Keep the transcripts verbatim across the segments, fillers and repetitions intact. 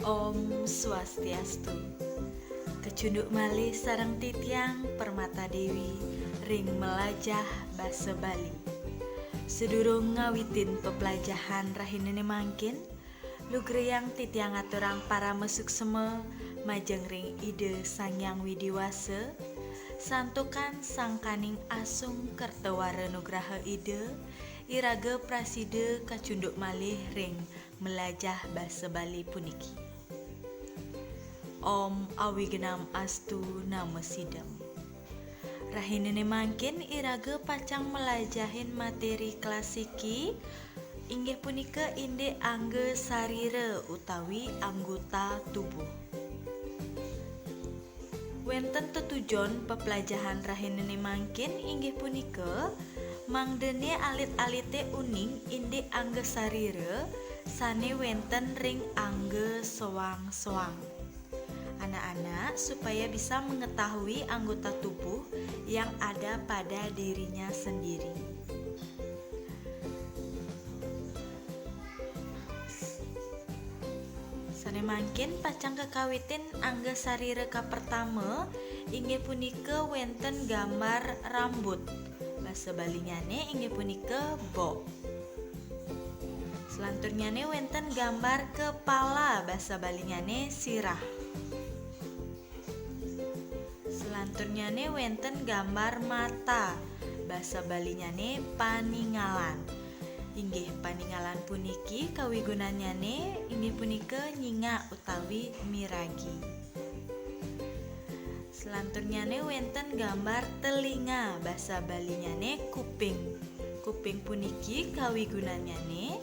Om Swastiastu. Kecunduk malih sareng titiang Permata Dewi ring melajah basa Bali. Sedurung ngawitin peplajahan rahinane mangkin, lugrayang titiang aturang parama suksema majeng ring Ida Sang Hyang Widi Wasa, santukan sangkaning asung kerta wara nugraha Ida, iraga prasida kacunduk malih ring melajah basa Bali puniki. Om Awignam Astu Namo Sidam. Rahinane mangkin iraga pacang melajahin materi klasiki, inggih punika indik angga sarira utawi anggota tubuh. Wenten tetujon peplajahan rahinane mangkin inggih punika, mangdane alit-alite uning indik angga sarira sane wenten ring angga soang-soang. Anak-anak supaya bisa mengetahui anggota tubuh yang ada pada dirinya sendiri. Sane mangkin pacang kakawitin angga sarira kapertama, inggih punika wenten gambar rambut. Basa Balinyane inggih punika bok. Selanturnyane wenten gambar kepala, basa Balinyane sirah. Selanturnyane wenten gambar mata, basa Balinyane paningalan. Inggih, paningalan puniki kawigunannyane inggih punika nyingak utawi miragi. Selanturnyane wenten gambar telinga, basa Balinyane kuping. Kuping puniki kawigunannyane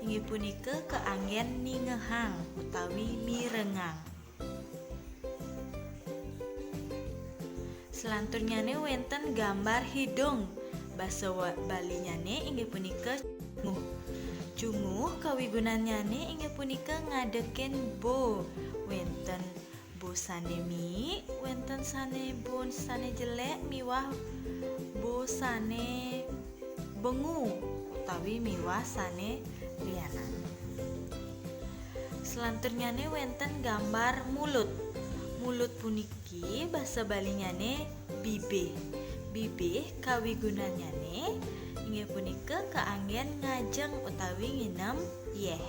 inggih punika kaanggen ningehang utawi mirengang. Selanturnyane wenten gambar hidung. Basa wa-, Balinyane inggih punika cunguh. Cunguh kawigunannyane inggih punika ngadekin bo. Wenten bo sane mik, wenten sane bo sane jelek miwah bo sane bengu utawi miwah sane lianan. Selanturnyane wenten gambar mulut. Mulut puniki basa Balinyane bibih. Bibih kawigunannyane inggih punika kaanggen ngajeng utawi nginem yeh.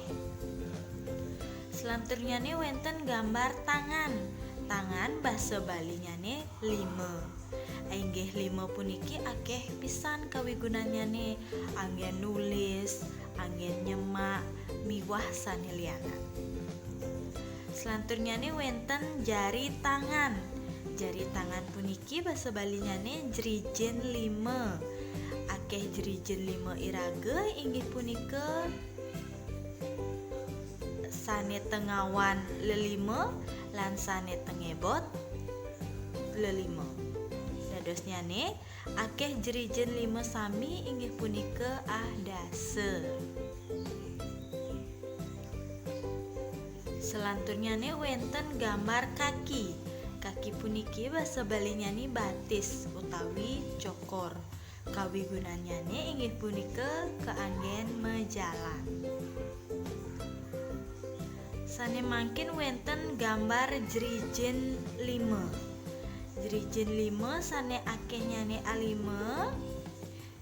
Selanturnyane wenten gambar tangan. Tangan basa Balinyane lima. Inggih, lima puniki akeh pisan kawigunannyane, anggen nulis, anggen nyemak, miwah sane lianan. Selanturnyane wenten jari tangan. Jari tangan puniki basa Balinyane jrijin lima. Akeh jrijin lima iraga inggih punika sane tengawan lelima lan sane tengebot lelima. Dadosnyane, akeh jrijin lima sami inggih punika adasa. Selanturnyane wenten gambar kaki. Kaki puniki basa Balinyane batis utawi cokor. Kawigunannyane inggih punika kaanggen majalan. Sane mangkin wenten gambar jrijin lima. Jrijin lima sane akehnyane alima.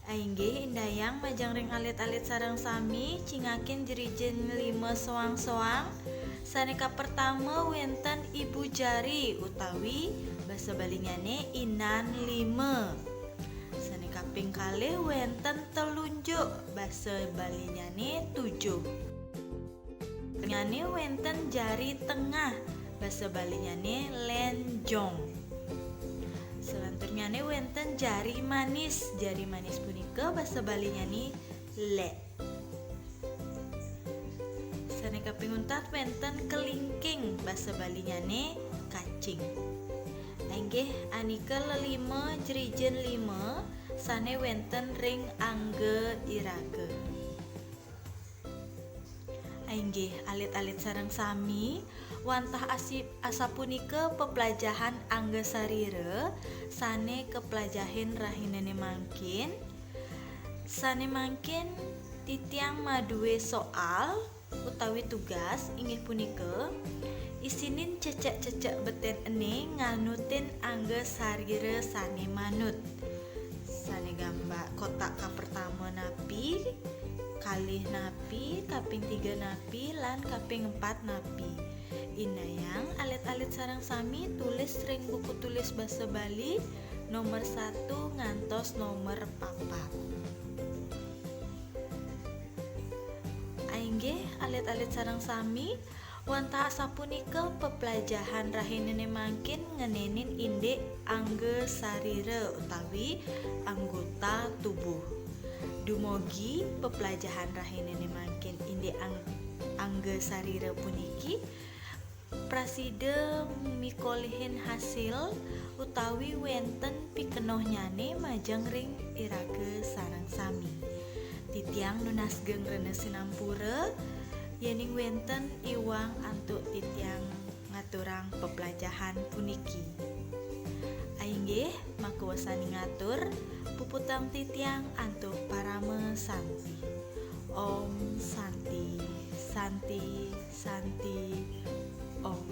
Inggih, indayang majeng ring alit-alit sareng sami, cingakin jrijin lima soang-soang. Sane kapertama wenten ibu jari utawi basa Balinyane inan lima. Sane kaping kalih wenten telunjuk, basa Balinyane tujuh. Nyane wenten jari tengah, basa Balinyane lenjong. Selanturnyane wenten jari manis. Jari manis punika basa Balinyane lek. Sane kaping untat wenten kelingking, basa Balinyane kacing. Inggih, anika lelima jrijin lima sane wenten ring angga iraga. Inggih, alit-alit sareng sami, wantah asi-, asapunika peplajahan angga sarira sane kaplajahin rahinane mangkin. Sane mangkin titiang madue soal, utawi tugas inggih punika isinin cecek-cecek beten ene nganutin angga sarira sane manut. Sane gambar kotak kapertama napi, kalih napi, kaping tiga napi, lan kaping empat napi. Indayang alit-alit sareng sami tulis ring buku tulis basa Bali nomor satu ngantos nomor papat. Inggih, alit-alit sareng sami, wantah asapunika peplajahan rahinene mangkin ngenenin indik angga sarira utawi anggota tubuh. Dumugi peplajahan rahinene mangkin indik ang-, angga sarira puniki prasida mikolihin hasil utawi wenten pikenohnyane majeng ring iraga sareng sami. Titiang nunas geng rena sinampura, yening wenten iwang antuk titiang ngaturang peplajahan puniki. Ainggih, maka wasani ngatur, puputang titiang antuk parama santi. Om Santi, Santi, Santi, Om.